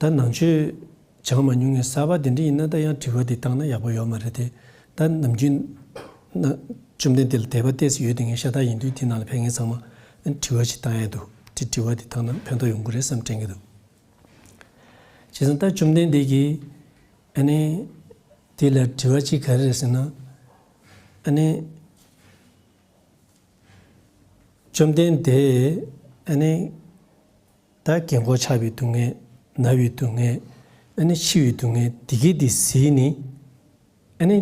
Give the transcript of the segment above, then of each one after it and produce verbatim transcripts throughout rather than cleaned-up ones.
ད་ནང་ཆོས་སྦྱང་མ་མྱོང་མཁན་གསར་པ་དེ་འདྲ་ཡིན་ན་ད་ཡང་དྲི་བ་དེ་བཏང་ན་ཡག་པོ་ཡོད་མ་རེད་དེ། ད་ནམ་རྒྱུན་ན་བཅོམ་ལྡན་འདས་ལ་དད་པ་ཏོག་ཙམ་ཡོད་དེ་ངས་ཤ་སྟག་ཡིན་དུས་དེ་ནང་ལ་ཕེབས་མཁན་ཚང་མ་དྲི་བ་ཞིག་བཏང་ཡས་འདུག་དེ་དྲི་བ་དེ་བཏང་ན་ཕན་ཐོགས་ཡོང་གི་རེད་བསམ་དྲན་གྱི་འདུག་བྱས་ཙང་ད་བཅོམ་ལྡན་འདས་ཀྱིས་ཨ་ནི་དེ་ལ་དྲི་བ་གཅིག་ག་རེ་རེད་ཟེར་ན། ཨ་ནི་བཅོམ་ལྡན་འདས་ཨ་ནི་ད་རྒན་གོག་ཆགས་པའི་སྡུག་བསྔལ། ན་བའི་སྡུག་བསྔལ། ཨ་ནི་འཆི་བའི་སྡུག་བསྔལ་འདི་གས་འདི་གཟིགས་ནས། ཨ་ནི་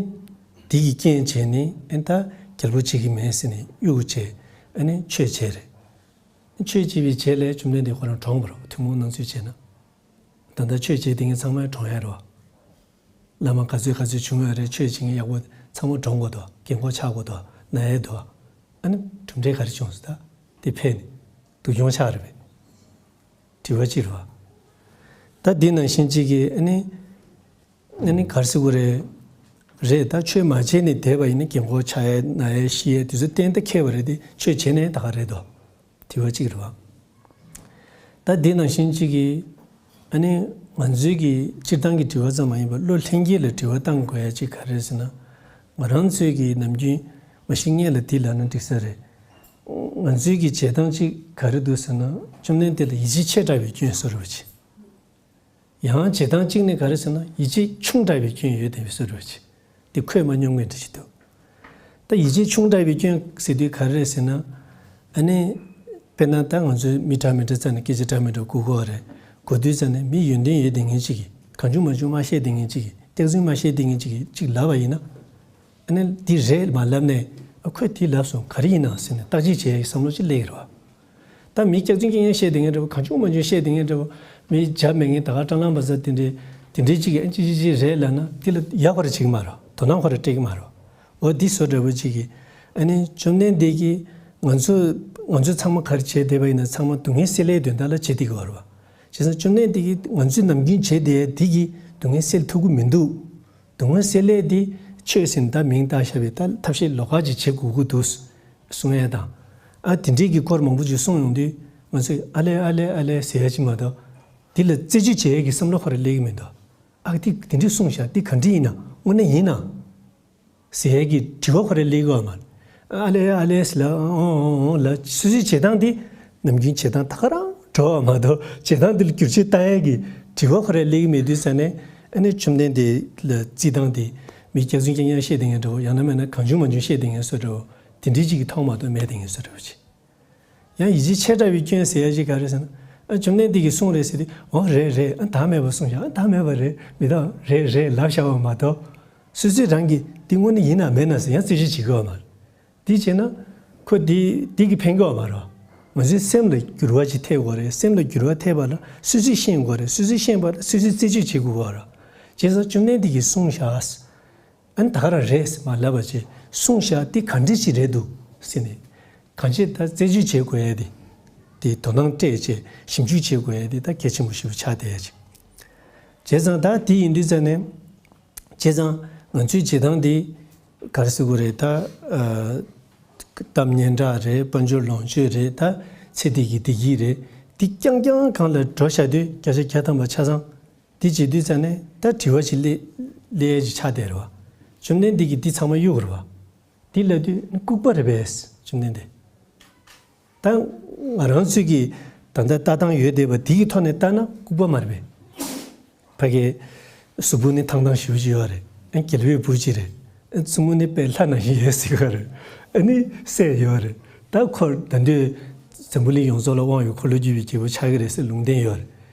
འདི་གི་རྐྱེན་བྱས་ནས་ཨ་ནི་ད་རྒྱལ་པོ་བྱེད་ཀྱི་མེད་ཟེར་ནས་གཡུག་བྱས། ཨ་ནི་ཆོས་བྱས་རེད། ཆོས་བྱས་པའི་རྗེས་ལ་བཅོམ་ལྡན་འདས་ཁོ་རང་གྲོངས་པ་རེད། ཐུན་མོང་སྣང་ཚུལ་བྱས་ན། ད་ལྟ་ཆོས་བྱེད་དེ་ངས་ཚང་མས་གྲོངས་ཡ་རེད་བ། བླ་མ་ག་ཚོད་ག་ཚོད་བྱུང་ཡོད་རེད། ཆོས་བྱེད་མཁན་ཡག་པོ་ཚང་མ་གྲོངས་དགོས་དོ། རྒན་གོག་ཆགས་དགོས་དོ། ན་ཡས་དོ། ཨ་ནི་གྲུབ་འབྲས་ག་རེ་བྱུང་སོང་ད། དེ་ཕན་ནི་སྡུག་གྱོང་ཆགས་རེད་པས། དྲི་བ་གཅིག་རེད་བ། ད་འདི་ནང་བཞིན་གཅིག་གིས་ཨ་ནི་ཨ་ནི་ག་རེ་ཟེར་དགོས་རེད། རེད། ད་ཆོས་མ་བྱས་ནས་བསྡད་པ་ཡིན་ན་རྒན་གོག་ཆགས་ཡས་ན་ཡས་ཤི་ཡས་དེ་ཚོ་གཏན་ད་འཁེལ་བ་རེད་དེ། ཆོས་བྱས་ནས་ད་ག་རེད་དོ། དྲི་བ་གཅིག་རེད་བ། ད་འདི་ནང་བཞིན་གཅིག་གིས་ཨ་ནི་ང་ཚོའི་གི་སྤྱིར་བཏང་གི་དྲི་བ་ཙམ་མ་ཡིན་པར་བློ་ལྷན་སྐྱེས་ལ་དྲི་བ་བཏང་དགོས་ཡ་གཅིག་ག་རེ་རེད་ཟེར་ན། ང་རང་ཚོའི་གི་ནམ་རྒྱུན་མ་གཞི་སྔས་ལ་འདི་ལབ་ན་འགྲིག་ས་རེད། ང་ཚོའི་གི་བྱེད་སྟངས་གཅིག་ག་རེ་འདུག་ཟེར་ན། བཅོམ་ལྡན་འདས་ལ་ཡིད་ཆེས་ཆེ་དྲགས་པའི་སྐྱོན་བཟོ་འདྲ་བ་ཅིག་ཡང་བྱེད་སྟངས་གཅིག་ནི་ག་རེ་ཟེར་ན། ཡིད་ཆེས་ཆུང་དྲགས་པའི་སྐྱོན་ཡོད་བསྡད་པའི་བཟོ་འདྲ་བ་ཅིག་དེ་ཁོས་མ་མྱོང་མཁན་འདྲ་ཅིག་འདུག་ད་ཡིད་ཆེས་ཆུང་དྲགས་པའི་སྐྱོན་ཟེར་དུས་ག་རེ་རེད་ཟེར་ན། ཨ་ནི་དཔེར་ན་ད་ང་ཚོའི་མི་འདྲ་མི་འདྲ་རྩ་ནས་སྐད་ཆ་འདྲ་མི་འདྲ་གོ་གི་ཡོད་རེད། གོ་དུས་རྩ་ནས་མི་ཡོན་ཏན་ཡོད་བསྡད་མཁན་གཅིག་གིས། གང་བྱུང་མང་བྱུང་མ་བཤད་བསྡད་མཁན་གཅིག་གིས། སྐྱག་རྫུན་མ་བཤད་བསྡད་མཁན་གཅིག་གིས་གཅིག་ལབ་པ་ཡིན་ན། ཨ་ནི་འདི་རེད་མ་ལབ་ནས། ཨ་ཁོས་འདི་ལབ་སོང་ག་རེ་ཡིན་ན་ཟེར་ནས་བརྟག་དཔྱད་བྱེད་ཡག་གི་བསམ་བློ་ཅིག་སླེབས་ཀྱི་རེད་བ། ད་མི་སྐྱག་རྫུན་སྐྱག་ཡང་བཤད་བསྡད་མཁན་འདྲ་བོ། གང་བྱུང་མང་བྱུང་བཤད་བསྡད་མཁན་འདྲ་བོ། མི་རྒྱབ་མེད་མཁན་ད་ག་སྲང་ལམ་པ་ཚོ་དེ་འདྲའི་དེ་འདྲའི་གཅིག་གིས་ཨ་ཅི་ཅི་ཅི་རེད་ལབ་ན། དེ་ལ་ཡག་པ་རེ་བྱེད་ཀྱི་མ་རེད། དོ་སྣང་ཁོ་ར་སྤྲད་ཀྱི་མ་རེད། འོ་འདི་བཟོ་འདྲ་བོ་གཅིག་གིས། ཨ་ནི་བཅོམ་ལྡན་འདས་ཀྱིས་ང་ཚོ་ང་ཚོ་ཚང་མ་ག་རེ་བྱས་བསྡད་པ་ཡིན་ན། ཚང་མ་སྡུག་བསྔལ་སེལ་ཡས་དོན་དག་ལ་བྱེད་བསྡད་ཀྱི་ཡོད་རེད་བ། བྱས་ཙང་བཅོམ་ལྡན་འདས་ཀྱིས་ང་ཚོས་ནམ་རྒྱུན་བྱས་བསྡད་ཡས་འདི་གིས་སྡུག་བསྔལ་སེལ་ཐུབ་ཀྱི་མི་འདུག་སྡུག་བསྔལ་སེལ་ཡས་འདི་ཆོས་ཟེར་ནས་ད་མིང་བཏགས་བཞག་པའི་ད་ཐབས་ཤེས་ལོགས་ཀ་ཅིག་བྱེད་དགོས་ཀྱི་འདུག་གསུང་ཡས་དང་། ཨ་དེ་འདྲའི་གི་སྐོར་མང་པོ་ཅིག་གསུངས་ཡོང་དུས་ང་ཚོས་ཨ་ལས་ཨ་ལས་ཨ་ལས་ཟེར་ཡས་ཅིག་མ་གཏོགས། འདི་ལ་རྩད་གཅོད་བྱེད་ཡས་ཀྱི་བསམ་བློ་ཁོ་ར་སླེབས་ཀྱི་མི་འདུག་ཨ་འདི་དེ་འདྲས་གསུངས་བཞག་འདི་ག་འདྲས་ཡིན་ན། དངོས་གནས་ཡིན་ན། ཟེར་ཡས་ཀྱི་དྲི་བ་ཁོ་ར་སླེབས་ཀྱི་ཡོད་མ་རེད། ཨ་ལས་ཨ་ལས་ལ་ཨོ་ཨོ་ཨོ་ལ་སོ་སོའི་བྱེད་སྟངས་འདི་ནམ་རྒྱུན་བྱེད་སྟངས་ད་ག་རང་འགྲོ་བ་མ་གཏོགས། བྱེད་སྟངས་འདི་ལ་བསྒྱུར་བཅོས་བཏང་ཡས་ཀྱི་དྲི་བ་ཁོ་ར་སླེབས་ཀྱི་མེད་དུས་ཙ་ནས། ཨ་ནི་བཅོམ་ལྡན་འདས་ལ་རྩིས་སྟངས་འདི་མི་སྐྱག་རྫུན་སྐྱག་ཡང་བཤད་བསྡད་མཁན་འདྲ་བོ། ཡང་ན་མིན་ན་གང་བྱུང་མང་བྱུང་བཤད་བསྡད་མཁན་བཟོ་འདྲ་བོ། དེ་འདྲའི་ཅིག་གི་མཐོང་མ་གཏོགས་མེད་བསྡད་མཁན་བཟོ་འདྲ་བོ་ཅིག་ཡང་ཡིད་ཆེས་ཆེ་དྲགས་པའི་སྐྱོན་ཟེར་ཡ་ཅིག་ག་རེ་ཟེར་ན། ཨ་བཅོམ་ལྡན་འདས་ཀྱིས་གསུངས་རེད་ཟེར་དུས། འོ་རེད་རེད། ཨ་བདག་མེད་པ་གསུངས་བཞག་ཨ་བདག་མེད་པ་རེད། མི་བདག་རེད་རེད་ལབ་བཞག་པ་མ་གཏོགས། སོ་སོས་རང་གིས་འདི་དངོས་གནས་ཡིན་ན་མེད་ན་ཟེར་ཡང་རྩད་གཅོད་བྱེད་ཀྱི་ཡོད་མ་རེད། འདི་བྱས་ན་ཁོ་འདི་འདི་གིས་ཕན་གྱི་ཡོད་མ་རེད། ང་ཚོའི་སེམས་ལ་འགྱུར་བ་ཅིག་ཐེབས་དགོས་རེད། སེམས་ལ་འགྱུར་བ་ཐེབས་པ་ལ་སོ་སོས་ཤེས་དགོས་རེད། སོ་སོས་ཤེས་པ་ལ་སོ་སོས་རྩད་གཅོད་བྱེད་དགོས་པ་རེད། བྱས་ཙང་བཅོམ་ལྡན་འདས་ཀྱིས་གསུངས་བཞག་ཨ་ནི་ད་ག་རང་རེད་ཟེར་མ་ལབ་པ་བྱས། གསུངས་བཞག་འདི་ག་འདྲ་ཞིག་རེད་འདུག་ཟེར་ནས། གང་ཅི་ད་རྩད་གཅོད་བྱེད་དགོས་ཡ་དེ། དེ་དོ་སྣང་སྤྲད་བྱས་ཞིབ་འཇུག་བྱེད་དགོས་ཡ་དེ་ད་གལ་ཆེན་པོ་ཞེ་པོ་ཆགས་བསྡད་ཡ་ཅིག་བྱས་ཙང་ད་དེ་ཡིན་དུས་ཙ་ནས། བྱས་ཙང་ང་ཚོའི་བྱེད་སྟངས་འདི་ག་རེ་ཟེར་དགོས་རེད་ད། ཨ། གཏམ་སྙན་གྲགས་རེད། དཔལ་འབྱོར་ལོངས་སྤྱོད་རེད། ད་ཚེ་འདི་གི་བདེ་སྐྱིད་རེད། འདི་རྐྱང་རྐྱང་སྒང་ལ་འགྲོ་བཞག་དུས་བརྒྱ་ཆ་བརྒྱ་ཐམ་པ་ཆ་ཚང་། འདི་བྱེད་དུས་ཙ་ནས་ད་དྲི་བ་ཞིག་སླེ་སླེ་ཡས་ཅིག་ཆགས་བསྡད་རེད་བ། བཅོམ་ལྡན་འདས་ཀྱིས་འདི་ཚང་མ་གཡུག་རེད་བ། འདི་ལབ་དུས་ལྐུགས་པ་རེད་པས། བཅོམ་ལྡན་འདས། ད་ང་རང་ཚོས་ཀྱི་ད་ལྟ་ལྟ་སྟངས་ཡོད་བསྡད་པ་འདི་གི་ཐོག་ནས་ལྟ་ན་ལྐུགས་པ་མ་རེད་པས། ཕ་གི་གཟུགས་པོ་ནི་ཐང་ཐང་ཞེ་པོ་ཅིག་ཡོད་རེད། ཨ་རྒྱལ་པོའི་བུ་ཅིག་རེད། ཨ་མཚན་མོ་ནི་དཔེ་ལྷ་ནང་བཞིན་ཡོད་ཟེར་གྱི་ཡོད་རེད། ཨ་ནི་སྲས་ཡོད་རེད། ད་ཁོ་ད་དུང་འཛམ་བུ་གླིང་ཡོངས་རྫོགས་ལ་དབང་ཡོད། འཁོར་ལོས་སྒྱུར་བའི་རྒྱལ་པོ་ཆགས་ཀྱི་རེད་ཟེར་ལུང་བསྟན་ཡོད་རེད།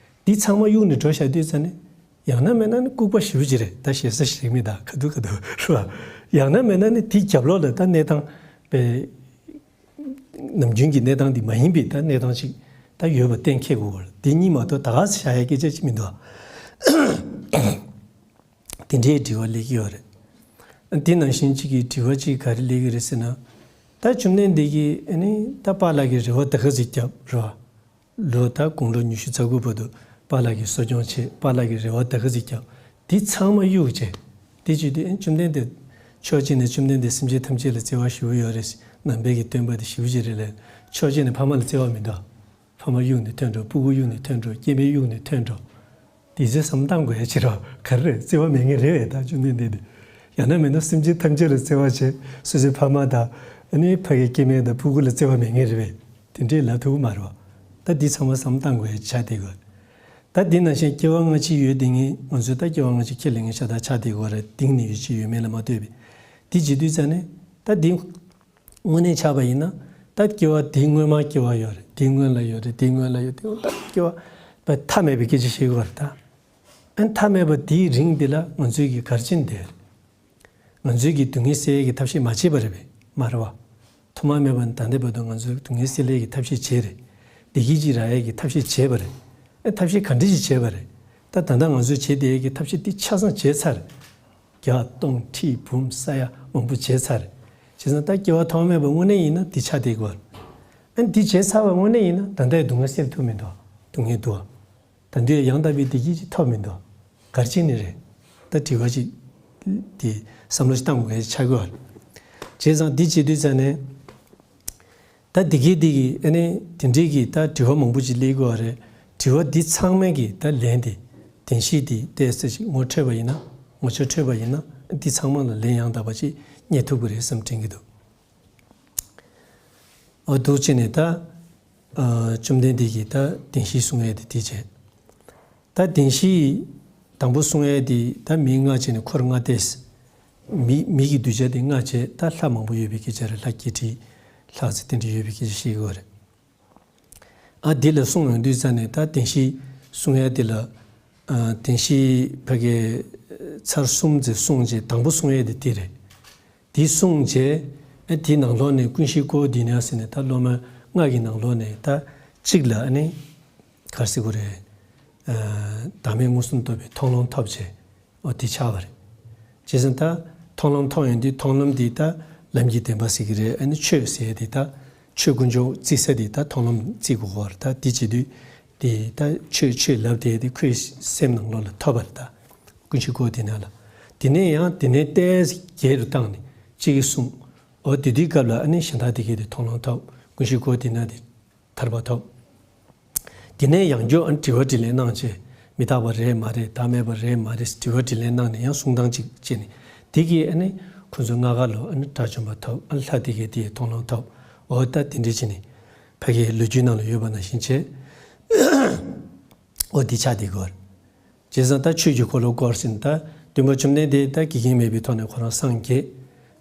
འདི་ཚང་མ་གཡུགས་ནས་འགྲོ་བཞག་དུས་ཙ་ནས། ཡང་ན་མིན་ན་ནི་ལྐུགས་པ་ཞེ་པོ་ཅིག་རེད། ད་ཞེ་ས་ཞིག་མི་ད་ག་དུས་ག་དུས་རེད་བ། ཡང་ན་མིན་ན་ནི་དེའི་རྒྱབ་ལོགས་ལ་ད་གནས་སྟངས་དཔེ། ནམ་རྒྱུན་གྱི་གནས་སྟངས་འདི་མ་ཡིན་པའི་ད་གནས་སྟངས་ཤིག་ད་ཡོད་པ་གཏན་འཁེལ་དགོས་པ་རེད། འདི་གཉིས་མ་གཏོགས་ད་ག་སེ་བཞག་ཡའི་སྐད་ཆ་ཅིག་མི་འདུག་ཨ། དེ་འདྲའི་དྲི་བ་སླེབས་ཀྱི་ཡོད་རེད། དེ་ནང་བཞིན་གཅིག་གི་དྲི་བ་གཅིག་ག་རེ་སླེབས་ཀྱི་རེད་ཟེར་ན། ད་བཅོམ་ལྡན་འདས་ཀྱིས་ཨ་ནི་ད་པཱ་ལགས་ཀྱི་རེ་བ་ད་ག་ཟིག་བརྒྱབ་རེད་བ། ལོ་ད་དགུང་ལོ་ཉི་ཤུ་རྩ་དགུ་བར་དུ་པཱ་ལགས་ཀྱི་གསོ་སྐྱོང་བྱས། པཱ་ལགས་ཀྱི་རེ་བ་ད་ག་ཟིག་བརྒྱབ། འདི་ཚང་མ་གཡུག་བྱས། དེ་བྱེད་དུས་ཨེ་བཅོམ་ལྡན་འདས་ཕྱོགས་གཅིག་ནས་བཅོམ་ལྡན་འདས་སེམས་ཅན་ཐམས་ཅད་ལ་བརྩེ་བ་ཞེ་པོ་ཡོད་རེད། ནང་པའི་གི་སྟོན་པ་དེ་ཞེ་པོ་ཅིག་རེད་ལབ། ཕྱོགས་གཅིག་ནས་ཕ་མ་ལ་བརྩེ་བ་མི་འདུག་ཕ་མ་གཡུག་ནས་ཐོན་འགྲོ། སྤུ་གུ་གཡུག་ནས་ཐོན་འགྲོ། སྐྱེ་དམན་གཡུག་ནས་ཐོན་འགྲོ། འདི་ཚོའི་བསམ་བློ་བཏང་དགོས་ཡ་ཅིག་རོ། ག་རེ་རེད། བརྩེ་བ་མེད་ངེས་རེད་བས། ད་བཅོམ་ལྡན་འདས་དེ་ཡང་ན་མིན་ན་སེམས་ཅན་ཐམས་ཅད་ལ་བརྩེ་བ་བྱས། སོ་སོའི་ཕ་མ་དང་ཨ་ནི་ཕ་གི་སྐྱེ་དམན་དང་ཕྲུ་གུ་ལ་བརྩེ་བ་མེད་ངེས་རེད་བས། དེ་འདྲའི་ལབ་ཐུབ་ཀྱི་མ་རེད་བ། ད་འདི་ཚང་མ་བསམ་བློ་བཏང་དགོས་ཡ་ཆགས་བསྡད་དགོས། ད་འདི་ནང་བཞིན་སྐྱེ་བ་སྔ་ཕྱི་ཡོད་དེ་ངེས། ང་ཚོས་ད་སྐྱེ་བ་སྔ་ཕྱི་ཁས་ལེན་མཁན་ཤ་སྟག་ཆགས་བསྡད་དགོས་རེད། གཏིང་ནས་ཡོད་ཅིག་ཡོད་མེད་ལ་མ་ལྟོས་པའི། འདི་བྱེད་དུས་ཙ་ནས་ད་འདི་དངོས་གནས་ཆགས་པ་ཡིན་ན། ད་སྐྱེ་བ་དེའི་སྔོན་མ་སྐྱེ་བ་ཡོད་རེད། དེའི་སྔོན་ལ་ཡོད་རེད། དེའི་སྔོན་ལ་ཡོད་དེ། ད་སྐྱེ་བ་པ་མཐའ་མེད་པའི་སྐད་ཆ་བཤད་ཀྱི་ཡོད་རེད་ད། ཨ་ནི་མཐའ་མེད་པ་དེའི་རིང་འདི་ལ་ང་ཚོས་ཀྱི་ག་རེ་བྱས་ནས་བསྡད་རེད། ང་ཚོས་ཀྱི་སྡུག་བསྔལ་སེལ་ཡས་ཀྱི་ཐབས་ཤེས་མ་བྱས་པ་རེད་པས། མ་རེད་བ། ཐོག་མ་མེད་པ་ནས་ད་ལྟའི་བར་དུ་ང་ཚོས་སྡུག་བསྔལ་སེལ་ཡས་ཀྱི་ཐབས་ཤེས་བྱས་རེད། བདེ་སྐྱིད་ཅིག་རག་ཡས་ཀྱི་ཐབས་ཤེས་བྱས་པ་རེད། ཨ་ཐབས་ཤེས་ག་འདྲ་ཞིག་བྱས་པ་རེད། ད་ད་ལྟ་ང་ཚོས་བྱས་བསྡད་ཡས་ཀྱི་ཐབས་ཤེས་དེ་ཆ་ཚང་བྱས་ཚར་རེད། བརྒྱ་སྟོང་ཁྲི་འབུམ་ས་ཡ་མང་པོ་བྱས་ཚར་རེད། བྱས་ཙང་ད་སྐྱེ་བ་ཐོག་མ་མེད་པ་དངོས་གནས་ཡིན་ན་འདི་ཆགས་བསྡད་དགོས་རེད། ཨ་འདི་བྱས་ཚར་བ་དངོས་གནས་ཡིན་ན་ད་ལྟའི་སྡུག་བསྔལ་སེལ་ཐུབ་མི་འདུག་སྡུག་བསྔལ་འདུག་ད་དུང་ཡང་དག་པའི་བདེ་སྐྱིད་ཅིག་ཐོབ་མི་འདུག་ག་རེ་བྱས་ནས་རེད། ད་དྲི་བ་ཅིག་དེ་བསམ་བློ་ཞིག་བཏང་དགོས་ཡ་ཆགས་ཀྱི་ཡོད་རེད། བྱས་ཙང་འདི་བྱེད་དུས་ཙ་ནས། ད་འདི་གའི་འདི་གི་ཨ་ནི་དེ་འདྲའི་གི་ད་དྲི་བ་མང་པོ་ཅིག་སླེབས་ཀྱི་ཡོད་རེད། དྲི་བ་འདི་ཚང་མའི་གི་ད་ལན་དེ་བདེན་བཞི་འདི་ཏོག་ཙམ་ཅིག་ངོ་འཕྲོད་པ་ཡིན་ན། ངོ་ཆ་འཕྲོད་པ་ཡིན་ན། འདི་ཚང་མ་ལ་ལན་ཡང་དག་པ་ཅིག་རྙེད་ཐུབ་ཀྱི་རེད་བསམ་དྲན་གྱི་འདུག་འོ་འདུག་བྱས་ནས་ད། ཨ། བཅོམ་ལྡན་འདས་ཀྱིས་ད་བདེན་བཞི་གསུང་ཡས་དེ་དེ་བྱས། ད་བདེན་བཞི་དང་པོ་གསུང་ཡས་དེ་ད་མི་ལྔ་བྱས་ནས་འཁོར་ལྔ་སྟེ། མི་མི་གི་གདུལ་བྱ་དེ་ལྔ་བྱས། ད་ལྷ་མང་པོ་ཡོད་པའི་སྐད་ཆ་རེད། ལྷ་བརྒྱད་ཁྲི་ལྷག་ཙམ་དེ་འདྲ་ཡོད་པའི་སྐད་ཆ་བཤད་ཀྱི་ཡོད་རེད། ཨ་འདི་ལ་གསུང་ཡོང་དུས་ཙ་ནས་ད་བདེན་བཞི་གསུང་ཡས་དེ་ལ། ཨ་བདེན་བཞི་ཕ་གི་ཚར་གསུམ་ཙམ་གསུངས་རྗེས་དང་པོ་གསུང་ཡས་དེ་དེ་རེད། དེ་གསུངས་རྗེས་ཨ་དེའི་ནང་ལོགས་ནས་ཀུན་གཞི་ཀོ་ཨོར་ཌི་ནེ་ཊར་ཟེར་ནས་ད་སློབ་མ་ལྔ་གི་ནང་ལོགས་ནས་ད་གཅིག་ལ་ཨ་ནི་ག་རེ་ཟེར་དགོས་རེད། ཨ་བདག་མེད་མངོན་སུམ་རྟོགས་པའི་མཐོང་ལམ་ཐོབ་བྱས། འོ་དེ་ཆགས་པ་རེད། བྱས་ཙང་ད་མཐོང་ལམ་ཐོབ་ཡོང་དུས་མཐོང་ལམ་འདི་ད་ལམ་གྱི་བདེན་པ་ཟེར་གྱི་རེད། ཨ་ནི་ཆོས་ཟེར་ཡས་དེ་ད་ཆོས་དཀོན་མཆོག་བརྩི་ས་དེ་ད་མཐོང་ལམ་བརྩི་དགོས་པ་རེད། ད་དེ་བྱེད་དུས་དེ་ད་ཆོས་ཆོས་ལབ་དེ་དེ་ཁོའི་སེམས་ནང་ལོགས་ལ་ཐོབ་པ་རེད། ད་ཀུན་གཞི་ཀོ་ཨོར་ཌི་ནེ་ཊར་ལ། དེ་ནས་ཡང་དེ་ནས་ཏོག་ཙམ་རྒྱས་རུ་བཏང་ནས་གཅིག་གིས་གསུངས། འོ་དེ་དུས་སྐབས་ལ་ཨ་ནི་གཞན་དག་དེ་གས་དེ་མཐོང་ལམ་ཐོབ། ཀུན་གཞི་ཀོ་ཨོར་ཌི་ནེ་ཊར་དེ་ཐར་པ་ཐོབ། དེ་ནས་ཡང་བསྐྱར་ཨ་ནི་དྲི་བ་དྲིས་ལན་གནང་བྱས། མི་རྟག་པ་རེད་མ་རེད། བདག་མེད་པ་རེད་མ་རེད་ཟེར་དྲི་བ་དྲིས་ལན་གནང་ནས་ཡང་གསུང་སྟངས་གཅིག་བྱས་ནས། དེ་གིས་ཨ་ནི་ཁོ་ཚོ་ལྔ་ཀ་ལོ་ཨ་ནི་དགྲ་བཅོམ་པ་ཐོབ། ཨ་ནི་ལྷ་དེ་གས་དེ་མཐོང་ལམ་ཐོབ། འོ་ད་དེ་འདྲ་བྱས་ནས་ཕ་གིའི་ལོ་རྒྱུས་ནང་ལ་ཡོད་པ་ནང་བཞིན་བྱས། འོ་དེ་ཆགས་བསྡད་ཀྱི་ཡོད་རེད། བྱས་ཙང་ད་ཆོས་ཀྱི་འཁོར་ལོ་བསྐོར་ཟིན། ད་སྟོན་པ་བཅོམ་ལྡན་འདས་ད་དགེ་རྒན་མེད་པའི་ཐོག་ནས་ཁོ་རང་སངས་རྒྱས།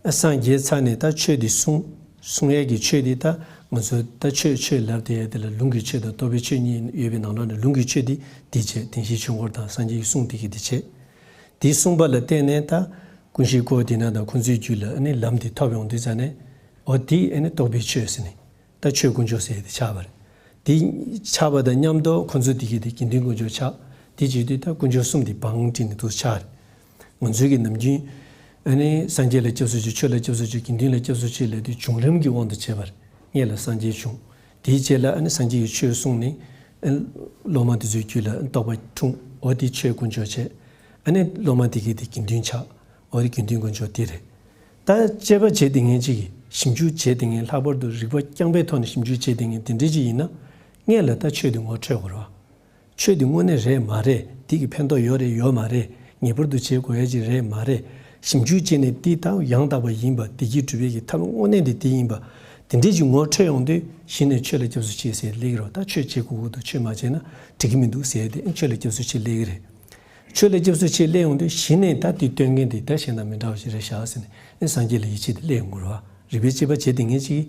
ཨ་སངས་རྒྱས་ཚར་ནས་ད་ཆོས་འདི་གསུང་། གསུང་ཡས་ཀྱི་ཆོས་འདི་ད་ང་ཚོ་ད་ཆོས་ཆོས་ལབ་བསྡད་ཡས་དེ་ལ་ལུང་གི་ཆོས་དང་རྟོགས་པའི་ཆོས་གཉིས་ཡོད་པའི་ནང་ལོགས་ནས་ལུང་གི་ཆོས་འདི་འདི་བྱས། བདེན་བཞིའི་ཆོས་འཁོར་དང་སངས་རྒྱས་ཀྱི་གསུང་འདི་གི་འདི་བྱས། འདི་གསུངས་པ་ལ་བརྟེན་ནས་ད་ཀུན་གཞི་ཀོ་ཨོར་ཌི་ནེ་ཊར་དང་ཁོང་ཚོའི་རྒྱུད་ལ་ཨ་ནི་ལམ་འདི་ཐོབ་ཡོང་དུས་ཙ་ནས། འོ་འདི་ཨ་ནི་རྟོགས་པའི་ཆོས་ཟེར་ནས། ད་ཆོས་དཀོན་མཆོག་ཟེར་ཡས་དེ་ཆགས་པ་རེད། དེ་ཆགས་པ་དང་མཉམ་དུ་ཁོ་ཚོ་དེ་གི་དེ་དགེ་འདུན་དཀོན་མཆོག་ཆགས། དེ་བྱེད་དུས་ད་དཀོན་མཆོག་གསུམ་དེ་བང་བསྒྲིགས་ནས་འདུག་ཆགས་རེད། ང་ཚོའི་གི་ནམ་རྒྱུན་ཨ་ནི་སངས་རྒྱས་ལ་སྐྱབས་སུ་མཆི། ཆོས་ལ་སྐྱབས་སུ་མཆི། དགེ་འདུན་ལ་སྐྱབས་སུ་མཆི་ལབ་དུས་བྱུང་རིམ་གྱི་དབང་དུ་བྱས་པ་རེད། སྔོན་ལ་སངས་རྒྱས་བྱུང་། དེའི་རྗེས་ལ་ཨ་ནི་སངས་རྒྱས་ཀྱི་ཆོས་གསུངས་ནས་ཨ་ནི་སློབ་མ་དེ་ཚོའི་རྒྱུད་ལ་ཨ་ནི་རྟོགས་པ་འཁྲུངས། འོ་དེ་ཆོས་དཀོན་མཆོག་བྱས། ཨ་ནི་སློབ་མ་དེ་གི་དེ་དགེ་འདུན་ཆགས། འོ་དེ་དགེ་འདུན་དཀོན་མཆོག་དེ་རེད། ད་དཔྱད་པ་བྱེད་བསྡད་མཁན་ཅིག་གིས། ཞིབ་འཇུག་བྱེད་བསྡད་མཁན། ལྷག་པར་དུ་རིག་པ་རྐྱང་པའི་ཐོག་ནས་ཞིབ་འཇུག་བྱེད་བསྡད་མཁན་དེ་འདྲ་ཅིག་ཡིན་ན། སྔོན་ལ་ད་ཆོས་དེ་ངོ་འཕྲོད་དགོས་རེད་བ། ཆོས་དེ་དངོས་གནས་རེད་མ་རེད། དེ་གི་ཕན་ཐོགས་ཡོད་རེད་ཡོད་མ་རེད། ངེས་པར་དུ་བྱེད་དགོས་ཡ་ཅིག་རེད་མ་རེད། ཞིབ་འཇུག་བྱས་ནས་དེ་ད་ཡང་དག་པ་ཡིན་པ། བདེ་སྐྱིད་སྒྲུབ་པའི་གི་ཐབས་དངོས་གནས་དེ་དེ་ཡིན་པ། དེ་འདྲ་ཅིག་ངོ་འཕྲོད་ཡོང་དུས་གཞི་ནས་ཆོས་ལ་སྐྱབས་སུ་མཆི་ཟེར་སླེབས་ཀྱི་རེད། ད་ཆོས་བྱེད་དགོས་ཀྱི་འདུག་ཆོས་མ་བྱས་ན་འགྲིག་གི་མི་འདུག་ཟེར་དེ་ཨ་ནི་ཆོས་ལ་སྐྱབས་སུ་མཆི་སླེབས་ཀྱི་རེད། ཆོས་ལ་སྐྱབས་སུ་མཆི་སླེབས་ཡོང་དུས་གཞི་ནས་ད་དེ་སྟོན་མཁན་དེ་ད་གཞན་དང་མི་འདྲ་བ་ཞིག་རེད་ཤག་ཟེར་ནས་ཨ་ནི་སངས་རྒྱས་ལ་ཡིད་ཆེས་དེ་སླེབས་ཡོང་གི་རེད་བ། རིག་པའི་དཔྱད་པ་བྱེད་བསྡད་མཁན་ཅིག་གིས།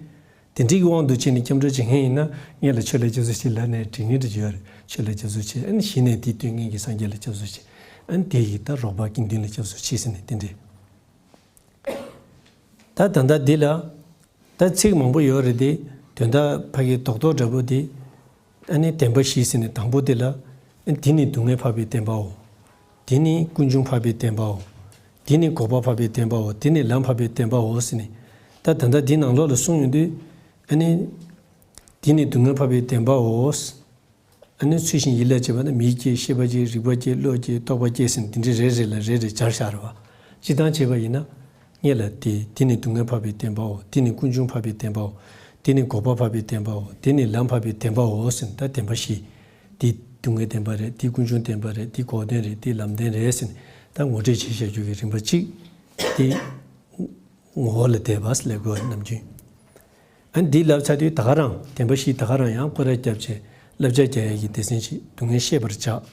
དེ་འདྲའི་གི་དབང་དུ་བྱས་ནས་སྐྱབས་འགྲོ་བྱེད་མཁན་ཡིན་ན། སྔོན་ལ་ཆོས་ལ་སྐྱབས་སུ་མཆི་ལབ་ནས་འགྲིག་མཁན་འདྲ་ཅིག་ཡོད་རེད། ཆོས་ལ་སྐྱབས་སུ་མཆི། ཨ་ནི་གཞི་ནས་དེ་སྟོན་མཁན་གྱི་སངས་རྒྱས་ལ་སྐྱབས་སུ་མཆི། ཨ་ནི་དེ་ཡི་ད་རོགས་པ་དགེ་འདུན་ལ་སྐྱབས་སུ་མཆི་ཟེར་ནས་དེ་འདྲས། ད་ད་ལྟ་འདི་ལ་ད་ཚིག་མང་པོ་ཡོད་རེད་དེ། དོན་དག་ཕ་གི་རྡོག་རྡོག་འདྲ་པོ་དེ། ཨ་ནི་བདེན་པ་བཞི་ཟེར་ནས་དང་པོ་དེ་ལ། ཨ་ནི་འདི་ནི་སྡུག་བསྔལ་འཕགས་པའི་བདེན་པའོ། འདི་ནི་ཀུན་འབྱུང་འཕགས་པའི་བདེན་པའོ། འདི་ནི་འགོག་པ་འཕགས་པའི་བདེན་པའོ། འདི་ནི་ལམ་འཕགས་པའི་བདེན་པའོ་ཟེར་ནས། ད་ད་ལྟ་འདི་ནང་ལོགས་ལ་གསུངས་ཡོང་དུས། ཨ་ནི། འདི་ནི་སྡུག་བསྔལ་འཕགས་པའི་བདེན་པའོ། ཨ་ནི་ཚུལ་བཞིན་ཡིད་ལ་བྱེད་པ་ན་མིག་སྐྱེ། ཤེས་པ་སྐྱེ། རིག་པ་སྐྱེ། བློ་སྐྱེ། རྟོག་པ་སྐྱེ་ཟེར་ནས་འདི་འདྲའི་རེ་རེ་ལ་རེ་རེ་སྦྱར་བཞག་རེད་བ། སྤྱིར་བཏང་བྱས་པ་ཡིན་ན། སྔོན་ལ་དེ། འདི་ནི་སྡུག་བསྔལ་འཕགས་པའི་བདེན་པའོ། འདི་ནི་ཀུན་འབྱུང་འཕགས་པའི་བདེན་པའོ། འདི་ནི་འགོག་པ་འཕགས་པའི་བདེན་པའོ། འདི་ནི་ལམ་འཕགས་པའི་བདེན་པའོ་ཟེར་ནས་ད་བདེན་པ་བཞི། འདི་ སྡུག་བསྔལ་བདེན་པ་རེད། འདི་ཀུན་འབྱུང་བདེན་པ་རེད། འདི་འགོག་བདེན་རེད། འདི་ལམ་བདེན་རེད་ཟེར་ནས་ད་ངོ་སྤྲོད་བྱེད་བཞག་རྒྱུ་གི་རིམ་པ་གཅིག་དེ་ངོ་བོ་ལ་དད་པ་ལབ་དགོས་ནམ་རྒྱུན། ཨ་ནི་འདི་ལབ་ཚར་དུས་ད་ག་རང་བདེན་པ་བཞི་ད་ག་རང་ཡང་སྐོར་ར་བརྒྱབ་བྱས་བསླབ་བྱ་རྒྱག་ཡས་ཀྱི་སྡེ་ཚན་གཅིག་སྡུག་བསྔལ་ཤེས་པར་བྱ།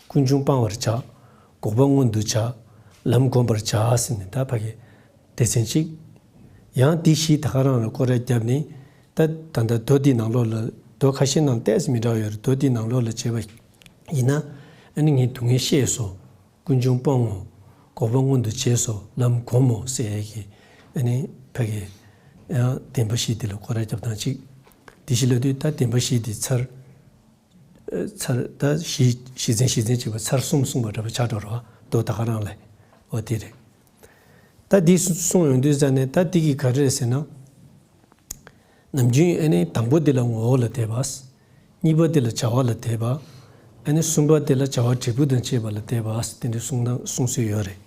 ཀུན་འབྱུང་སྤང་བར་བྱ། འགོག་པ་མངོན་དུ་བྱ། ལམ་བསྒོམ་པར་བྱ་ཟེར་ནས་ད་ཕ་གི་སྡེ་ཚན་གཅིག་ཡང་འདི་བཞི་ད་ག་རང་ལ་སྐོར་ར་བརྒྱབ་ནས་ད་ད་ལྟ་མདོ་འདི་ནང་ལོགས་ལ་མདོ་ཁ་ཤས་ནང་ཏོག་ཙམ་མི་འདྲ་བ་ཡོད་རེད། མདོ་འདི་ནང་ལོགས་ལ་བྱས་པ་ཡིན་ན་ཨ་ནི་ངས་སྡུག་བསྔལ་ཤེས་སོ། ཀུན་འབྱུང་སྤོང་ངོ་། འགོག་པ་མངོན་དུ་བྱས་སོ། ལམ་སྒོམ་མོ་ཟེར་ཡས་ཀྱི་ཨ་ནི་ཕ་གི་ཡང་བདེན་པ་བཞི་འདི་ལ་སྐོར་ར་རྒྱབ་སྟངས་གཅིག་འདི་བཞི་ལབ་དུས་ད་བདེན་པ་བཞི་འདི་ཚར་ཚར་ད་བཞི་བཞི་ཚན་བཞི་ཚན་གཅིག་པ་ཚར་གསུམ་གསུངས་པ་འདྲ་པོ་ཆགས་འགྲོ་རོགས་མདོ་ད་ག་རང་ལས་འོ་དེ་རེད། ད་འདི་གསུངས་ཡོང་དུས་ཙ་ནས་ད་འདི་གི་ག་རེ་རེད་ཟེར་ན། ནམ་རྒྱུན་ཨ་ནི་དང་པོ་འདི་ལ་ངོ་བོ་ལ་དད་པ། གཉིས་པ་འདི་ལ་བྱ་བ་ལ་དད་པ། ཨ་ནི་གསུམ་པ་འདི་ལ་བྱ་བ་འབྲས་བུ་དང་བཅས་པ་ལ་དད་པ་དེ་འདྲའི་གསུང་སྟངས་གསུང་སྲོལ་ཡོད་རེད།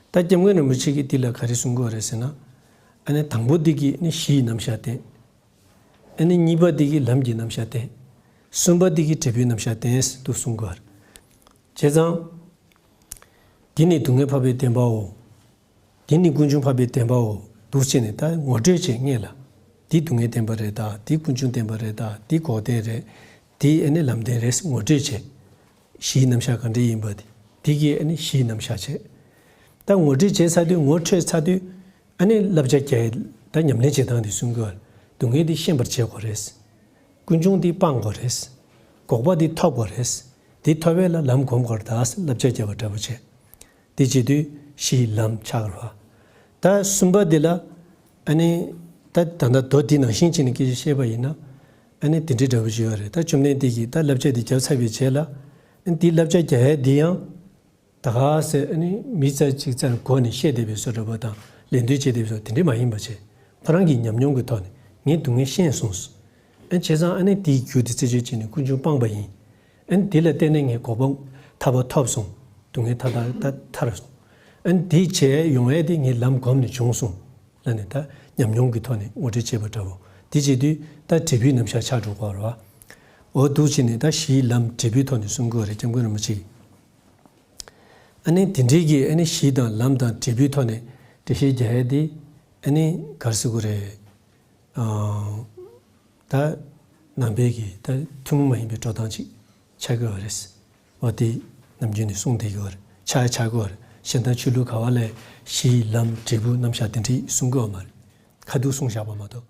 ད་སྐྱབས་མགོན་རིན་པོ་ཆེ་གིས་འདི་ལ་ག་རེ་གསུང་གི་ཡོད་རེད་ཟེར་ན། ཨ་ནི་དང་པོ་འདི་གིས་ནི་གཞིའི་རྣམ་གཞག་བསྟན། ཨ་ནི་གཉིས་པ་འདི་གིས་ལམ་གྱི་རྣམ་གཞག་བསྟན། གསུམ་པ་འདི་གིས་འབྲས་བུའི་རྣམ་གཞག་བསྟན་ཟེར་དུ་གསུང་གི་ཡོད་རེད། བྱས་ཙང་། འདི་ནི་སྡུག་བསྔལ་འཕགས་པའི་བདེན་པའོ། འདི་ནི་ཀུན་འབྱུང་འཕགས་པའི་བདེན་པའོ། འདུག་བྱས་ནས་ད་ངོ་སྤྲོད་བྱས་སྔོན་ལ། འདི་སྡུག་བསྔལ་བདེན་པ་རེད་ད། འདི་ཀུན་འབྱུང་བདེན་པ་རེད་ད། འདི་འགོག་བདེན་རེད། འདི་ཨ་ནི་ལམ་བདེན་རེད་ངོ་སྤྲོད་བྱས། གཞིའི་རྣམ་གཞག་ག་འདྲ་ཡིན་པ་དེ། འདི་གིས་ཨ་ནི་གཞིའི་རྣམ་གཞག་བྱས། ད་ངོ་སྤྲོད་བྱས་ཚར་དུས་ངོ་འཕྲོད་ཚར་དུས་ཨ་ནི་བསླབ་བྱ་རྒྱག་ད་ཉམས་ལེན་བྱེད་སྟངས་དེ་གསུང་གི་ཡོད་རེད། སྡུག་བསྔལ་འདི་ཤེས་པར་བྱེད་དགོས་རེད། ཀུན་འབྱུང་འདི་སྤང་དགོས་རེད། འགོག་པ་འདི་ཐོབ་དགོས་རེད། འདི་ཐོབ་ཡས་ལ་ལམ་སྒོམ་དགོས་རེད་ད་བསླབ་བྱ་རྒྱག་པ་འདྲ་པོ་བྱས། དེ་བྱེད་དུས་གཞིའི་ལམ་ཆགས་རོགས། ད་གསུམ་པ་འདི་ལ་ཨ་ནི་ད་ད་ལྟ་མདོ་འདི་ནང་བཞིན་བྱས་ནས་སྐད་ཆ་བཤད་པ་ཡིན་ན་ཨ་ནི་དེ་འདྲའི་འདྲ་པོ་ཅིག་ཡོད་རེད། ད་བཅོམ་ལྡན་འདས་ཀྱིས་ད་བསླབ་བྱ་འདི་བརྒྱབ་ཚར་བའི་རྗེས་ལ་ཨ་ནི་འདི་བསླབ་བྱ་རྒྱག་ཡས་འདི་ཡང་ད་ག་ཟེ་ཨ་ནི་མི་རྩ་གཅིག་རྩར་གོ་ནས་བཤད་བསྡད་པའི་བཟོ་འདྲ་པོ་དང་ལན་འདེབས་བྱེད་བསྡད་པའི་བཟོ་དེ་འདྲའི་མ་ཡིན་པ་བྱས། ཁོ་རང་གི་ཉམས་མྱོང་གི་ཐོག་ནས་ངས་སྡུག་བསྔལ་ཤེས་སོང་། ཨ་ནི་བྱས་ཙང་ཨ་ནི་དེའི་རྒྱུ་དེ་རྩད་གཅོད་བྱས་ནས་ཀུན་འབྱུང་སྤངས་པ་ཡིན། ཨ་ནི་དེ་ལ་བརྟེན་ནས་ངས་འགོག་པ་ཐར་པ་ཐོབ་སོང་། སྡུག་བསྔལ་ཐར་ཐར་ཐར་སོང་། ཨ་ནི་དེ་བྱས་ཡོང་ཡས་དེ་ངས་ལམ་སྒོམ་ནས་བྱུང་སོང་། ལབ་ནས་ད་ཉམས་མྱོང་གི་ཐོག་ནས་ངོ་སྤྲོད་བྱས་པ་འདྲ་བོ། དེ་བྱེད་དུས་ད་འབྲས་བུའི་རྣམ་གཞག་ཆགས་འགྲོ་གི་རེད་བ། འོ་འདུག་བྱས་ནས་ད་གཞིའི་ལམ་འབྲས་བུའི་ཐོག་ནས་གསུང་གི་ཡོད་རེད་སྐྱབས་མགོན་རིན་པོ་ཆེ་གིས། ཨ་ནི་དེ་འདྲའི་གི་ཨ་ནི་གཞི་དང་ལམ་དང་འབྲས་བུའི་ཐོག་ནས་འགྲེལ་བཤད་རྒྱག་ཡས་དེ་ཨ་ནི་ག་རེ་ཟེར་དགོས་རེད། ཨ། ད་ནང་པའི་གི་ད་ཐུན་མོང་མ་ཡིན་པའི་འགྲོ་སྟངས་ཅིག་ཆགས་ཀྱི་ཡོད་རེད། འོ་དེ་ནམ་རྒྱུན་ནས་གསུངས་བསྡད་ཀྱི་ཡོད་རེད། ཆགས་ཆགས་ཀྱི་ཡོད་རེད། གཞན་དག་ཆོས་ལུགས་ག་བ་ལས་གཞི་ལམ་འབྲས་བུ་རྣམ་གཞག་དེ་འདྲའི་གསུང་གི་ཡོད་མ་རེད། ཁ་ཐུག་གསུངས་བཞག་པ་མ་གཏོགས།